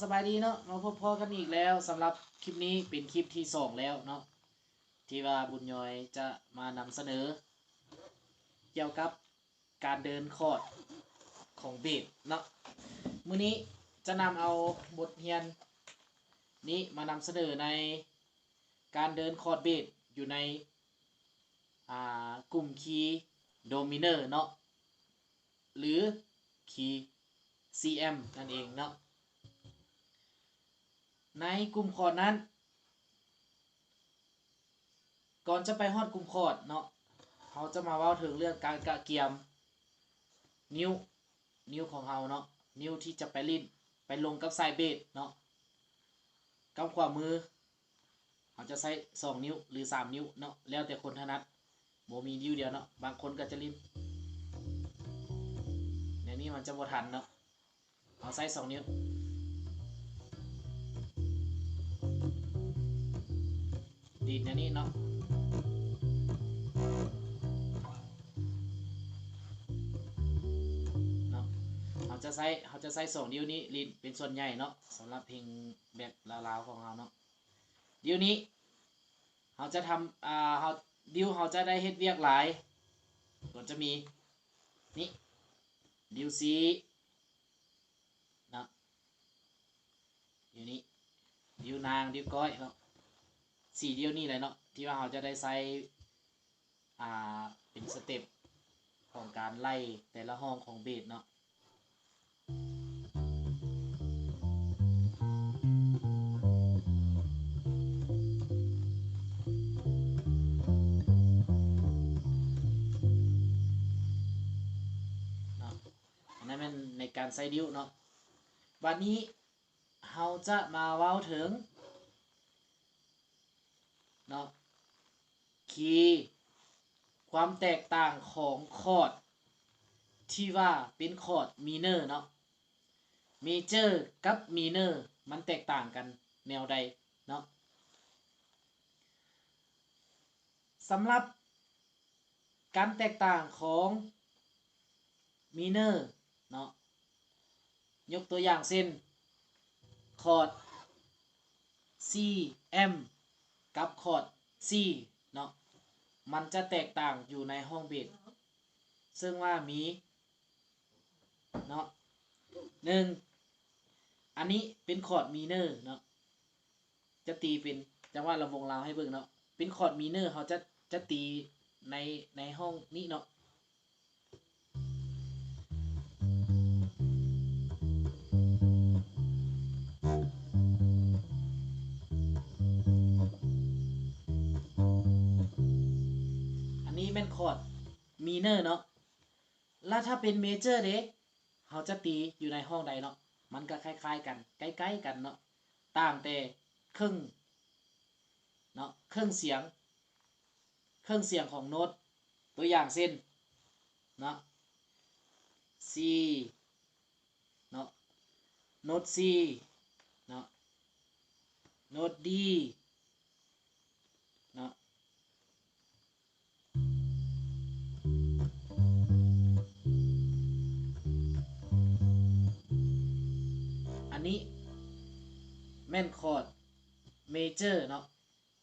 ສະບາຍດີເນາະ ມາພົບພໍ້ກັນອີກແລ້ວ. ສຳລັບຄລິບນີ້ເປັນຄລິບທີສອງແລ້ວເນາະ ທີ່ວ່າບຸນຍອຍຈະມານຳສະເໜີກ່ຽວກັບການເດີນຄອດຂອງເບດເນາະ. ມື້ນີ້ຈະນຳເອົາບົດຮຽນນີ້ມານຳສະເໜີໃນການເດີນຄອດເບດຢູ່ໃນ ອ່າ ກຸ່ມຄີໂດມິເນີເນາະ ຫຼື ຄີຊີແອມນັ້ນເອງເນາະ. ໃນກຸ່ມຄອດນັ້ນ ກ່ອນຈະໄປຮອດກຸ່ມຄອດເນາະ ເຮົາຈະມາເວົ້າເຖິງເລື່ອງການກະກຽມນິ້ວ ນິ້ວຂອງເຮົາເນາະ ນິ້ວທີ່ຈະໄປຫຼິ້ນ ໄປລົງກັບສາຍເບດເນາະ. ກຳຂວາມື ເຮົາຈະໃຊ້ສອງນິ້ວ ຫຼື ສາມນິ້ວເນາະ ແລ້ວແຕ່ຄົນຖະໜັດ ບໍ່ມີນິ້ວດຽວເນາະ. ບາງຄົນກໍຈະຫຼິ້ນແນວນີ້ ມັນຈະບໍ່ທັນເນາະ. ເຮົາໃຊ້ສອງນິ້ວ ດີດແນວນີ້ເນາະ ເນາະ. ເຮົາຈະໃຊ້ ເຮົາຈະໃຊ້ສອງນິ້ວນີ້ຫຼິ້ນເປັນສ່ວນໃຫຍ່ເນາະ ສຳລັບເພງແບບລາວໆຂອງເຮົາເນາະ. ດຽວນີ້ເຮົາຈະທຳ ອ່າ ເຮົາ ດຽວເຮົາຈະໄດ້ເຮັດວຽກຫຼາຍ ກໍຈະມີນີ້ ດຽວຊີ້ເນາະ ດຽວນີ້ ດຽວນາງ ດຽວກ້ອຍເນາະ ສີ່ດຽວນີ້ແຫຼະເນາະ ທີ່ວ່າເຮົາຈະໄດ້ໃຊ້ ອ່າ ເປັນສະເຕັບຂອງການໄລ່ແຕ່ລະຫ້ອງຂອງເບດເນາະ. ເນາະ ອັນນັ້ນແມ່ນໃນການໃສ່ດຽວເນາະ. ບາດນີ້ເຮົາຈະມາເວົ້າເຖິງ ເນາະ ຄີ ຄວາມແຕກຕ່າງຂອງຄອດທີ່ວ່າເປັນຄອດມີເນີເນາະ ເມເຈີກັບມີເນີ ມັນແຕກຕ່າງກັນແນວໃດເນາະ. ສຳລັບ ການແຕກຕ່າງຂອງມີເນີເນາະ ຍົກຕົວຢ່າງເຊັ່ນ ຄອດຊີແອມກັບຄອດຊີເນາະ ມັນຈະແຕກຕ່າງຢູ່ໃນຫ້ອງເບດ ເຊິ່ງວ່າມີເນາະ ໜຶ່ງ ອັນນີ້ເປັນຄອດມີເນີເນາະ ຈະຕີເປັນຈັງຫວະລຳວົງລາວໃຫ້ເບິ່ງເນາະ. ເປັນຄອດມີເນີ ເຮົາຈະ ຈະຕີໃນ ໃນຫ້ອງນີ້ເນາະ. ອັນນີ້ແມ່ນຄອດມີເນີເນາະ. ແລ້ວຖ້າເປັນເມເຈີເດ ເຮົາຈະຕີຢູ່ໃນຫ້ອງໃດເນາະ? ມັນກໍຄ້າຍໆກັນ ໃກ້ໆກັນເນາະ ຕ່າງແຕ່ເຄິ່ງເນາະ ເຄິ່ງສຽງ ເຄິ່ງສຽງຂອງໂນ້ດ. ຕົວຢ່າງເຊັ່ນເນາະ ຊີເນາະ ໂນ້ດຊີເນາະ ໂນ້ດດີເນາະ. ອັນນີ້ແມ່ນຄອດເມເຈີເນາະ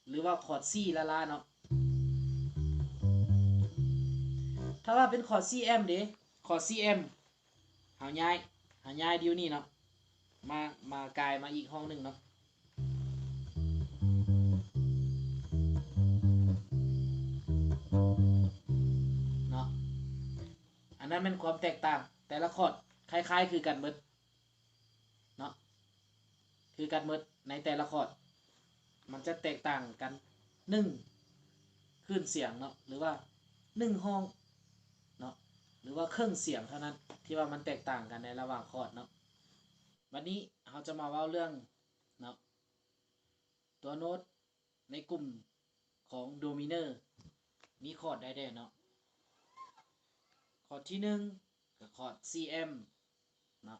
ຫຼືວ່າຄອດຊີລ້າໆເນາະ. ຖ້າວ່າເປັນຄອດຊີແອມເດ ຄອດຊີແອມ ເຮົາຍ້າຍ ເຮົາຍ້າຍດຽວນີ້ເນາະ ມາ ມາກາຍມາອີກຫ້ອງໜຶ່ງເນາະ ເນາະ. ອັນນັ້ນແມ່ນຄວາມແຕກຕ່າງ ແຕ່ລະຄອດຄ້າຍໆຄືກັນເບິດເນາະ ຄືກັນເບິດໃນແຕ່ລະຄອດ ມັນຈະແຕກຕ່າງກັນໜຶ່ງຄື້ນສຽງເນາະ ຫຼືວ່າໜຶ່ງຫ້ອງເນາະ ຫຼືວ່າເຄິ່ງສຽງເທົ່ານັ້ນ ທີ່ວ່າມັນແຕກຕ່າງກັນໃນລະຫວ່າງຄອດເນາະ. ບັດນີ້ເຮົາຈະມາເວົ້າເລື່ອງເນາະ ຕົວໂນ້ດໃນກຸ່ມຂອງໂດມິເນີ ມີຄອດໃດແດ່ເນາະ? ຄອດທີໜຶ່ງ ກໍຄອດຊີແອມເນາະ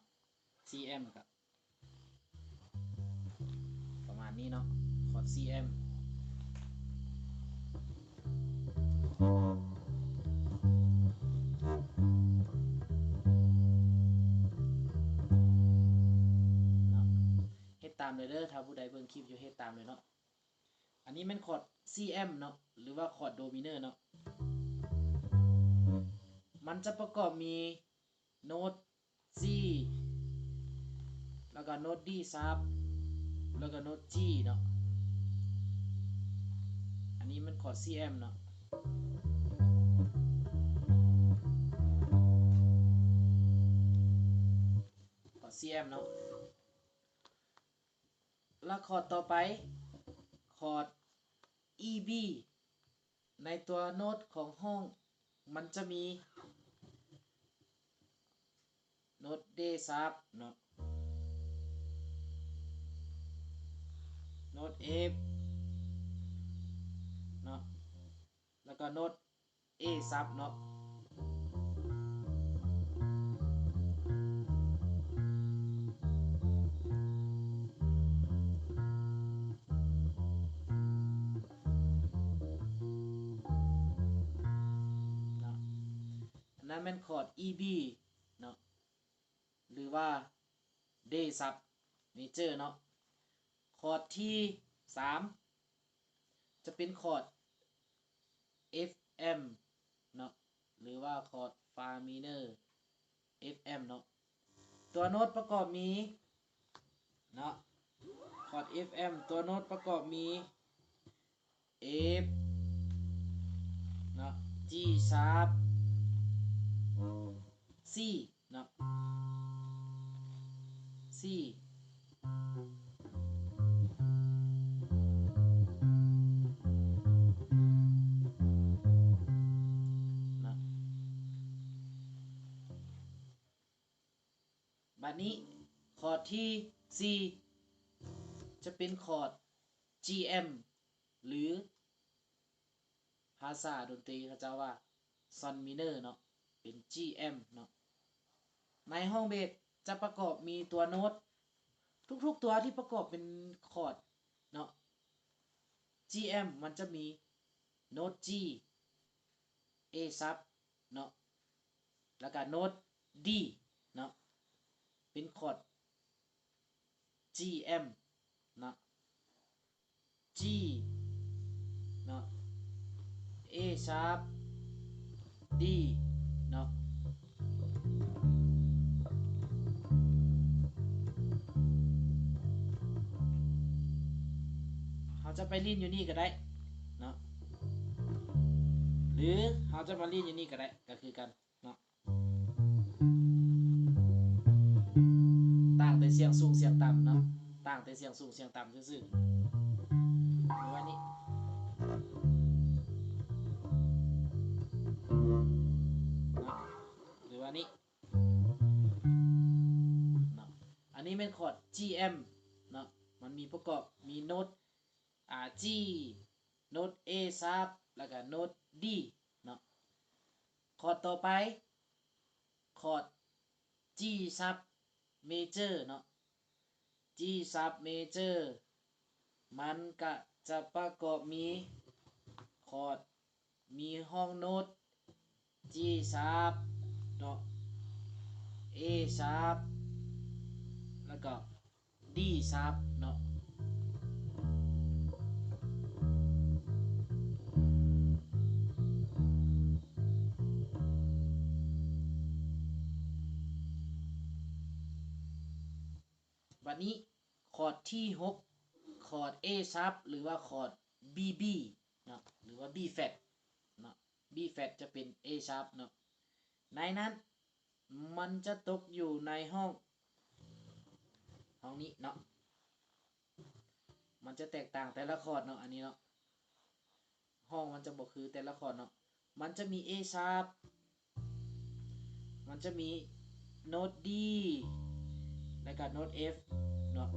ຊີແອມກໍປະມານນີ້ເນາະ ຄອດຊີແອມ. ເນາະ ຕາມເລີຍເດີ ຖ້າຜູ້ໃດເບິ່ງຄລິບຢູ່ເຮັດຕາມເລີຍເນາະ. ອັນນີ້ແມ່ນຄອດ C M ເນາະ ຫຼືວ່າຄອດ D minor ເນາະ. ມັນຈະປະກອບມີໂນ້ດ G ແລ້ວກໍໂນ້ດ D sharp ແລ້ວກໍໂນ້ດ G ເນາະ. ອັນນີ້ແມ່ນຄອດ C M ເນາະ ຄອດ C M ເນາະ. ແລ້ວຄອດຕໍ່ໄປ ຄອດ E B. ໃນຕົວໂນ້ດຂອງຫ້ອງມັນຈະມີໂນ້ດ D sharp ເນາະ, ໂນ້ດ F ເນາະ ແລ້ວກໍໂນ້ດ A sharp ເນາະ. ເນາະ ອັນນັ້ນແມ່ນຄອດ E B ເນາະ ຫຼືວ່າ D sharp major ເນາະ. ຄອດທີສາມ ຈະເປັນຄອດ F M ເນາະ ຫຼືວ່າຄອດ Fa minor F M ເນາະ. ຕົວໂນ້ດປະກອບມີເນາະ ຄອດ F M ຕົວໂນ້ດປະກອບມີ F ເນາະ G sharp C ເນາະ C ເນາະ. ບັດນີ້ຄອດທີສີ່ ຈະເປັນຄອດ G M ຫຼື ພາສາດົນຕີເຂົາເຈົ້າວ່າ Son minor ເນາະ ເປັນ G M ເນາະ. ໃນຫ້ອງເບສຈະປະກອບມີຕົວໂນ້ດ ທຸກໆຕົວທີ່ປະກອບເປັນຄອດເນາະ G M ມັນຈະມີໂນ້ດ G A sharp ເນາະ ແລ້ວກະໂນ້ດ D ເນາະ ເປັນຄອດ G M ເນາະ G ເນາະ A sharp D ເນາະ. ເຮົາຈະໄປຫຼິ້ນຢູ່ນີ້ກໍໄດ້ເນາະ ຫຼືເຮົາຈະມາຫຼິ້ນຢູ່ນີ້ກໍໄດ້ ກໍຄືກັນເນາະ. ຕ່າງແຕ່ສຽງສູງສຽງຕ່ຳເນາະ ຕ່າງແຕ່ສຽງສູງສຽງຕ່ຳຊື່ໆ ຫຼືວ່ານີ້ເນາະ ຫຼືວ່ານີ້ເນາະ. ອັນນີ້ແມ່ນຄອດ G M ເນາະ ມັນມີປະກອບ ມີໂນ້ດ ອາ G ໂນ້ດ A sharp ແລ້ວກະໂນ້ດ D ເນາະ. ຄອດຕໍ່ໄປ ຄອດ G sharp major ເນາະ G sharp major ມັນກະຈະປະກອບມີຄອດ ມີຫ້ອງໂນ້ດ G sharp ເນາະ A sharp ແລ້ວກໍ D sharp ເນາະ. ບັດນີ້ຄອດທີຫົກ ຄອດ A sharp ຫຼືວ່າຄອດ B B ເນາະ ຫຼືວ່າ B flat ເນາະ. B flat ຈະເປັນ A sharp ເນາະ. ໃນນັ້ນມັນຈະຕົກຢູ່ໃນຫ້ອງ ຫ້ອງນີ້ເນາະ. ມັນຈະແຕກຕ່າງແຕ່ລະຄອດເນາະ ອັນນີ້ເນາະ ຫ້ອງມັນຈະບໍ່ຄືແຕ່ລະຄອດເນາະ. ມັນຈະມີ A sharp ມັນຈະມີໂນ້ດ D ແລ້ວກະໂນ້ດ F ເນາະ.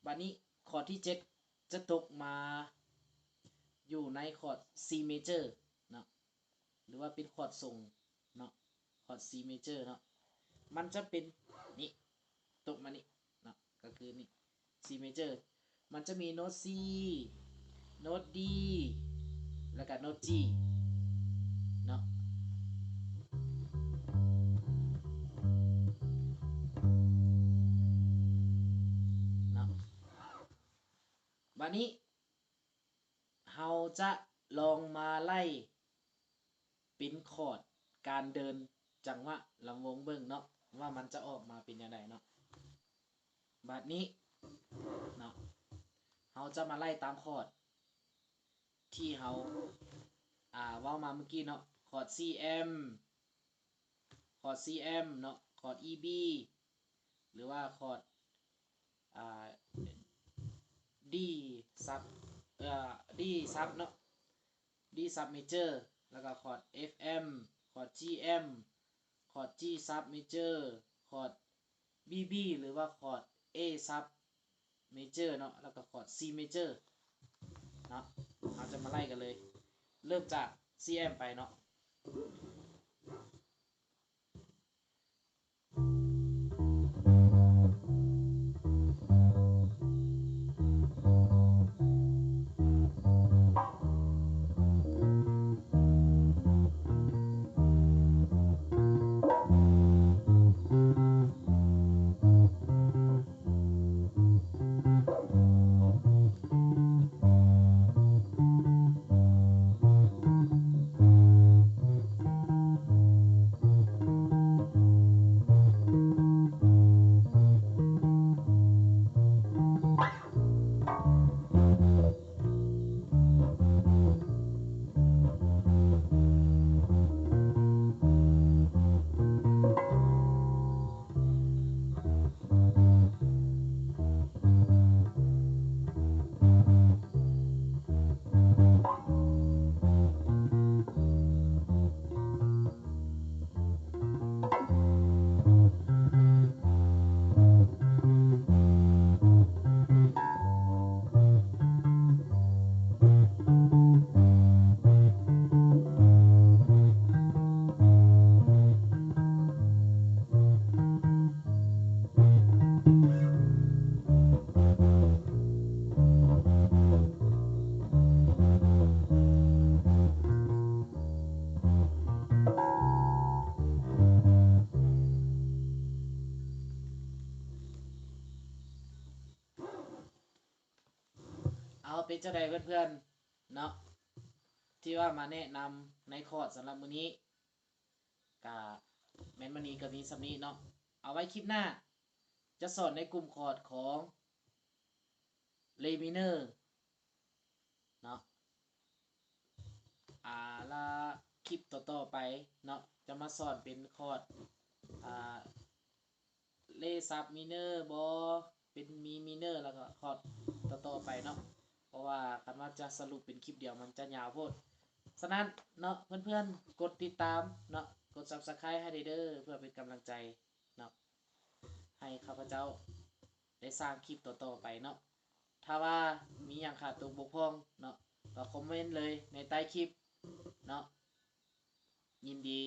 ບາດນີ້ຄອດທີເຈັດ ຈະຕົກມາຢູ່ໃນຄອດ C major ເນາະ ຫຼືວ່າເປັນຄອດຊົງເນາະ ຄອດ C major ເນາະ. ມັນຈະເປັນນີ້ ຕົກມານີ້ເນາະ ກໍຄືນີ້ C major ມັນຈະມີໂນ້ດ C ໂນ້ດ D ແລ້ວກະໂນ້ດ G ເນາະ ເນາະ. ບາດນີ້ເຮົາຈະລອງມາໄລ່ເປັນຄອດການເດີນຈັງຫວະລຳວົງເບິ່ງເນາະ ວ່າມັນຈະອອກມາເປັນແນວໃດເນາະ. ບາດນີ້ເນາະ ເຮົາຈະມາໄລ່ຕາມຄອດທີ່ເຮົາ ອ່າ ເວົ້າມາເມື່ອກີ້ເນາະ ຄອດ C M ຄອດ C M ເນາະ ຄອດ E B ຫຼືວ່າຄອດ ອ່າ D sharp ເອີ D sharp ເນາະ D sharp major ແລ້ວກໍຄອດ F M ຄອດ G M ຄອດ G sharp major ຄອດ B B ຫຼືວ່າຄອດ A sharp major ເນາະ ແລ້ວກໍຄອດ C major ເນາະ. ເຮົາຈະມາໄລ່ກັນເລີຍ ເລີ່ມຈາກ C M ໄປເນາະ. ເອົາ ເປັນຈັ່ງໃດເພື່ອນໆ ເນາະ ທີ່ວ່າມາແນະນຳໃນຄອດສຳລັບມື້ນີ້ ກະແມ່ນມື້ນີ້ກະມີສ່ຳນີ້ເນາະ. ເອົາໄວ້ຄລິບໜ້າຈະສອນໃນກຸ່ມຄອດຂອງ Re minor ເນາະ. ອາ ລະຄລິບຕໍ່ໆໄປເນາະ ຈະມາສອນເປັນຄອດ ອາ Re sharp minor ບໍ ເປັນ Mi minor ແລ້ວກໍຄອດຕໍ່ໆໄປເນາະ. ເພາະວ່າຄັນວ່າຈະສະຫຼຸບເປັນຄລິບດຽວມັນຈະຍາວໂພດ. ສະນັ້ນເນາະ ເພື່ອນໆກົດຕິດຕາມເນາະ ກົດ Subscribe ໃຫ້ແດ່ເດີ ເພື່ອເປັນກຳລັງໃຈເນາະ ໃຫ້ຂ້າພະເຈົ້າໄດ້ສ້າງຄລິບຕໍ່ໆໄປເນາະ. ຖ້າວ່າມີຫຍັງຂາດຕົກບົກຜ່ອງເນາະ ກໍຄອມເມັນເລີຍໃນໃຕ້ຄລິບເນາະ. ຍິນດີ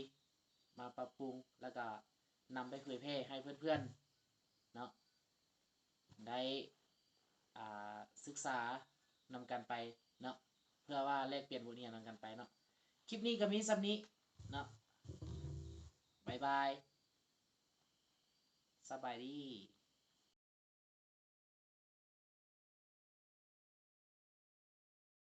ມາປັບປຸງ ແລ້ວກະນຳໄປເຜີຍແຜ່ໃຫ້ເພື່ອນໆເນາະ ໄດ້ ອ່າ ສຶກສານຳກັນໄປເນາະ ເພື່ອວ່າແລກປ່ຽນບົດຮຽນນຳກັນໄປເນາະ. ຄລິບນີ້ກໍມີສ່ຳນີ້ເນາະ. ບາຍບາຍ. ສະບາຍດີ.